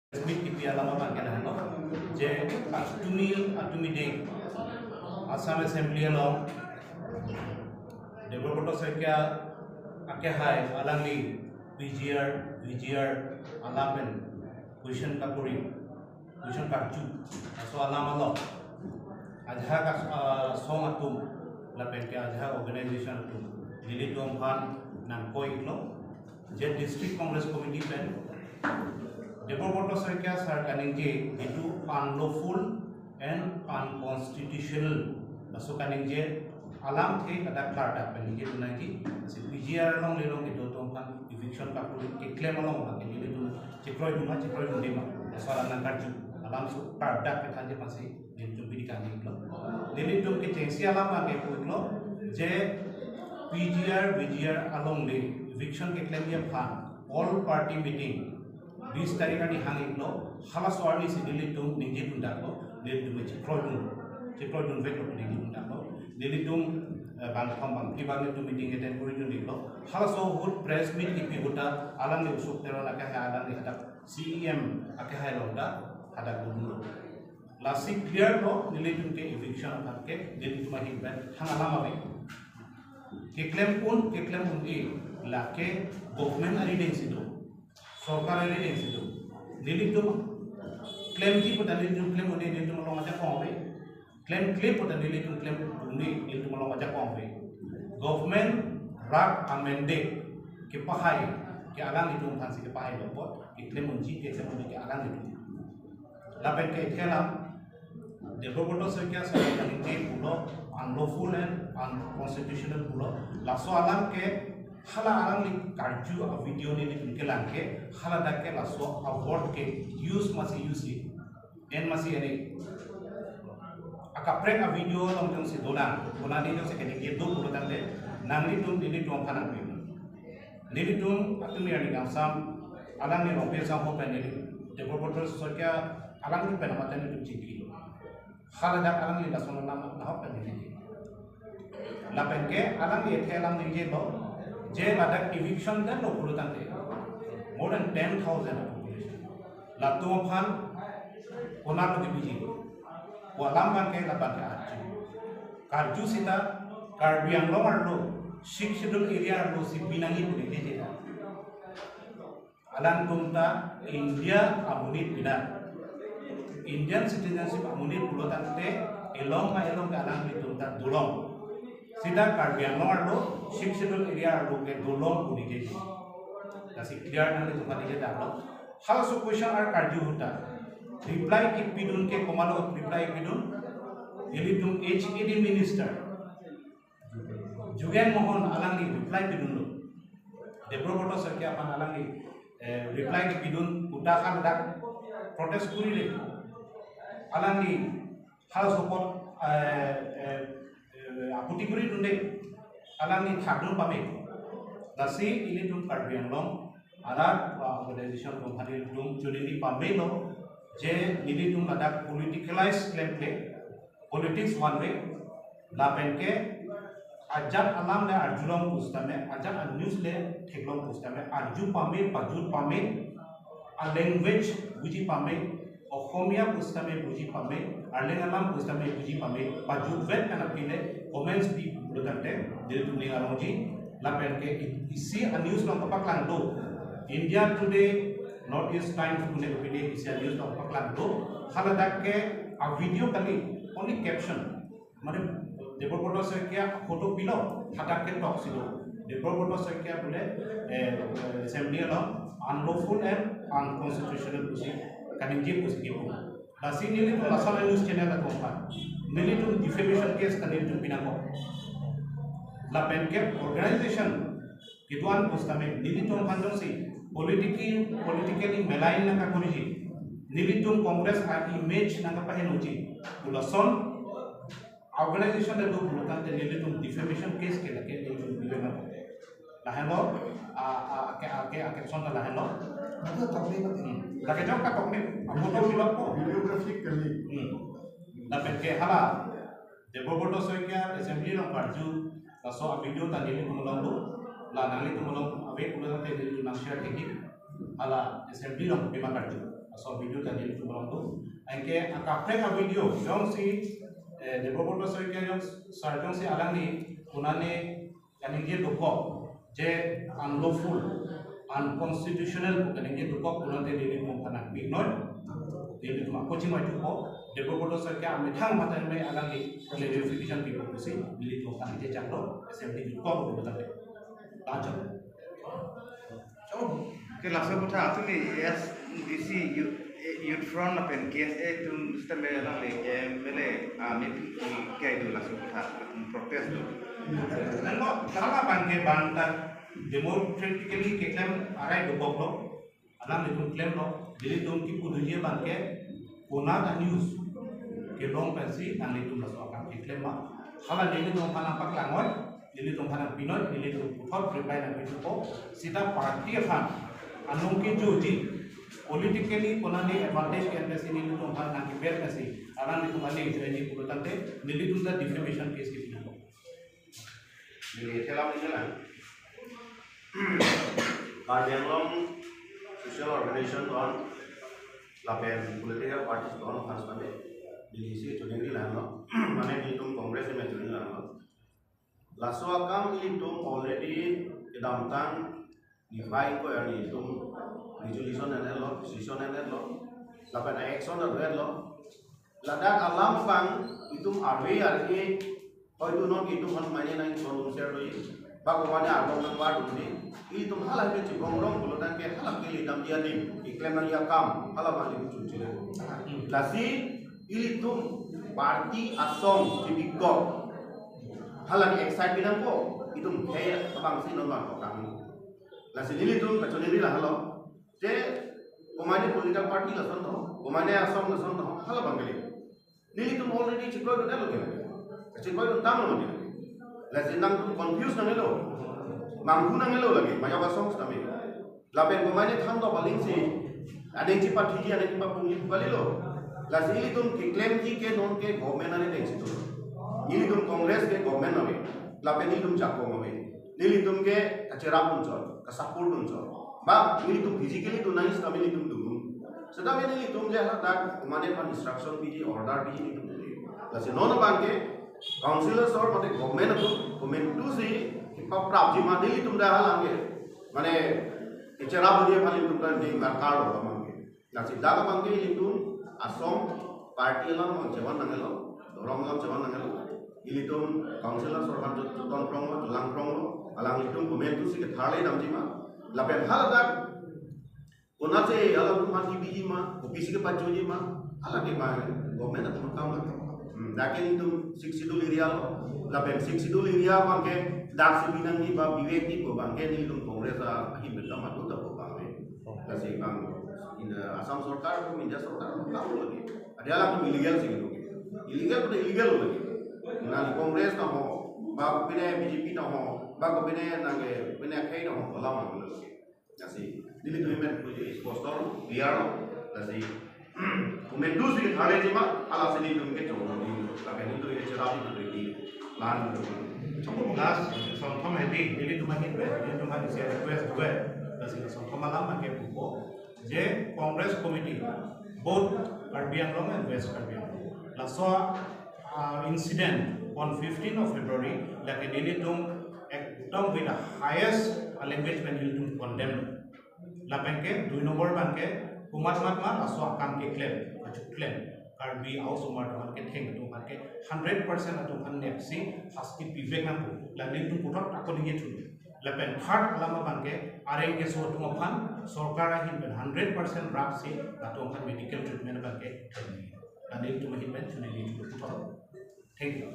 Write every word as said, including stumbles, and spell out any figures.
Press meet kipi alam abang ke lahenlo, je patumi atumi ding Assam Assembly along Debabrata Saikia akehai alangli P G R, V G R alam pen question kakuri, question karju, laso alam along ajahak as-, ah, song atum lapen ke ajahak organization atum nelitum aphan nangkoi-iklo, je District Congress Committee pen Debabrata Saikia sir kaningje jitu unlawful and unconstitutional, laso kaningje alamthe ladak klardak pen ningje tunai ji. Si P G R along lelong kedo atum aphan eviction kakuri keklem along abang ke nelitum chekroidun ma, chekroidunde ma, laso alam nangkarju, alam so klardak kethanji aphansi nelitum pini kangniklo. Nelitum kechengsi alam abang ke pu-iklo, je P G R, V G R alongle eviction keklemji aphan all party meeting bis tarik arni hang-iklo, halaso arni si nelitum ningje dundaklo, nelitum chekroidun, chekroidunveklo ningje dundaklo. Nelitum, eh, bangkethom bangphli abang nelitum meeting attend koridun-iklo. Halaso ahut press meet kipi ahut ta alangli Ashok Teron akehai alangli hadak C E M akehai along ta hadak dodunlo. Lasi clear lo, nelitum ke eviction aphan ke nelitum ahin pen hang alam ave. Keklem un, keklem un-e, lake government ari dengsi do, sorkar ari dengsi do. Nelitum klemji pu ta nelitum klem un-e, nelitum along ajakong ave. Klemkle pu ta nelitum klem un-e, nelitum along ajakong ave. Government rat amende kepahai ke alanglitum aphansi kepahailo apot, keklem unji, keklem un-e ke alanglitum. Lapen ke thelam, Debabrata Saikia sir kaningje pulo, unlawful and unconstitutional pulo. Laso alam ke hala alangli karju a-video nelitum kelang ke, haladak ke laso a-word ke use masi use-e, en masi en-e. Akaprek a-video along jongsi dolang, konane jongsi kaningje do pulo tangte, nanglitum nelitum aphan nangpi. Nelitum atumi arni kangsam, alangli Rongpi asangho pen neli Debabrata Saikia alangli pen amat nelitum chingkilo. Haladak alangli lason alam nahok pen neli. Lapen ke alangli thelam ningjelo, je ladak eviction damlo pulo tangte, more than ten thousand population. Latum aphan konatlo kepiji? Pu alam abang ke labang ke arju. Karju seta Karbi Anglong arlo, Sixth Schedule area arlo si pinangji pu ningje seta, alangtum ta India amonit pida, Indian citizenship amonit pulo tangte, elong ma elong ke alanglitum ta dolong. Seta Karbi Anglong arlo, Sixth Schedule area arlo ke dolong pu ningje. Lasi clear nanglitum aphan ningje damlo. Halaso question ar karju ahut ta reply kipidun ke komatlo reply pidun? Nelitum H A D minister Jugen Mohan alangli reply pidunlo. Debabrata Saikia aphan alangli, eh, reply kipidun, kuta haladak protest kurire. Alangli halaso apot, eh, eh, eh, aputi koridunde, alangli thakdun pame. Lasi ilitum Karbi Anglong arat, ah, organization atum aphan ilitum choningri pamelo, je nelitum ladak politicalize klemkle, politics one way, lapen ke ajat alam le arjulong pusitame, ajat a-news le theklong pusitame, arju pame, pajut pame, a-language buji pame, Oxomiya pusitame buji pame, Arleng alam pusitame buji pame, pajutvet kan aphi le comments pi pulo tangte, nelitum ning arongji, lapen ke i-, isi a-news along kapaklang do, India Today, North East Times pune pine isi a-news along kapaklang do, haladak ke a-video kali, only caption. Mane Debabrata Saikia photo pilo, hadak ke tok si do. Debabrata Saikia pule, eh, assembly along unlawful and unconstitutional pusi kaningje pusi kipu. Lasi nelitum lason news channel atum aphan nelitum defamation case ta nelitum pinangkok. Lapen ke organization kedo-an pusitame nelitum aphan jongsi politiki-, politically malign nangkakoriji, nelitum Congress a-image nangkapahenoji pu lason organization le do pulo tangte nelitum defamation case ke lake nelitum bibe ma. Lahenlo, a, a, ke, a, ke, a, caption ta lahenlo. Madu tokle madu. Hmm. Lake jok katokle, a, photo pilo ko. Videography kali. Hmm. Lapen ke hala Debabrata Saikia assembly along karju, laso a-video ta nelitum along do, la nanglitum along ave pulo tangte nelitum nang-share thekji, hala assembly along pima karju. So video ta nelitum along do. Anke akaprek a video jongsi, eh, Debabrata Saikia jong sir jongsi alangli konane kaningje dokok je unlawful, unconstitutional pu kaningje dokok pulote nelitum aphan nangpinoi. Nelitum ako chimai thupo, Debabrata Saikia amethang mate me alangli clarification pipo pusi nelitum aphan ningje chaklo, assembly jukok pulote. Lachon. Ke laso kotha tumi A S D C Youth, Youth Front lapen K S A atum sitame alangli M L A, ah, ne pi ke do laso kotha atum protest do. Nangko, hala abangke bang ta democratically keklem arai dokoklo, alanglitum klemlo, nelitum kipu doji abangke konat a-news kelong pensi nanglitum laso akam keklem ma. Hala nelitum aphan nangpaklangoi, nelitum aphan nangpinoi, nelitum puthot reply nangpi thupo. Sita party aphan anong kejoji, politically konane advantage ke-en pensi nelitum aphan nangkeber pensi alanglitum ale join ji pulotangte nelitum ta defamation case kepi nangpo. Neli thelang ni lang. Karbi Anglong social organization don lapen political parties don aphan sitame neli isi choningri lang lo. Mane nelitum Congress me choningri lang lo. Laso akam nelitum already kedamtang nifai ko ya nelitum resolution en-et lo, decision en-et lo. Lapen action ado-et lo. Ladak alam abang itum arve arve hoitu non itum aphan mane nang itum share doji. Ba komane arbong nangbar dunji. Itum hala ke chibong rong pulotangte hala ke lidam dia di. Keklem nangji akam hala bang itum chunchile. Lasi ilitum party asong chibikok. Hala ke excite binangpo. Itum kaya abang si non bang kotang. Lasi nelitum kachoningri lang lo. Je komane political party lason do, komane asong lason do, hala abang kali. Nelitum already chikroidun-et lo ke. Chikroidun tanglo ke. Lasi nangtum confuse nangne lo. Manghu nangne lo lake, majok asong sitame. Lapen komane than do paling si. Adeng chepathiji, adeng chepapungji pu kalilo. Lasi ilitum keklemji ke non ke government ani dengsi do. Nelitum Congress ke government ave. Lapen nelitum jakong ave. Nelitum ke kacherap dunchot, ka-support dunchot. Ba nelitum physically dun nangji sitame nelitum dun. Sitame nelitum je hadak komane aphan instruction piji, order piji nelitum dun. Lasi non abangke councillors or mate government atum komantu si kepaprapji ma nelitum dak halang ke. Mane kecherap dia aphan nelitum ta ning darkar lo abangke. Lasi dak abangke ilitum asong party alam abang chevan nangne lo, dorom alam chevan nangne lo. Ilitum councillors or aphan chot-, choton prong lo, cholang prong lo, alanglitum komantu si ketharle damji ma. Lapen haladak konatsi alangtum aphan kebiji ma, kopisi kepachoji ma, hala ke ma government atum akam lo. Hmm, dak ke ilitum Sixth Schedule area lo, lapen Sixth Schedule area abangke dak si binangji ba bivek di pu abangke nelitum Congress ahin bendam atu ta pu abangke. Lasi bang in, uh, Assam sorkar pu India sorkar pu akam lo lake. Adi alangtum illegal si gitu. Illegal pu illegal lo lake. Nang Congress ta ho, ba kopine B J P ta ho, ba kopine nang ke, kopine akhei ta ho, kolam lo lake. Lasi nelitum men pu sposto clear lo. Lasi komantu si ketharleji ma, hala si nelitum ke chong lo. Lapen nelitum ke cherap nelitum ke lan. Last, Sonthom Hedi, nelitum ahin pen, nelitum ahin si request do-et. Lasi Sonthom alam abangke pupo je Congress committee, both Karbi Anglong and West Karbi Anglong, laso, ah, incident on fifteenth of February, lake nelitum ekdom with the highest, ah, language pen nelitum condemn. Lapen ke dui nombor abangke komat mat ma laso akam keklem, kachoklem Karbi aosomar atum aphan ketheng atum aphan ke hundred percent atum aphan nepsi sasti pivek nangpo. La nelitum puthot ako ningje thu. Lapen third alam abangke areng keso atum aphan sorkar ahin pen hundred percent rapsi latum aphan medical treatment abangke theng. La nelitum ahin pen choningje thu puthot. Thank you.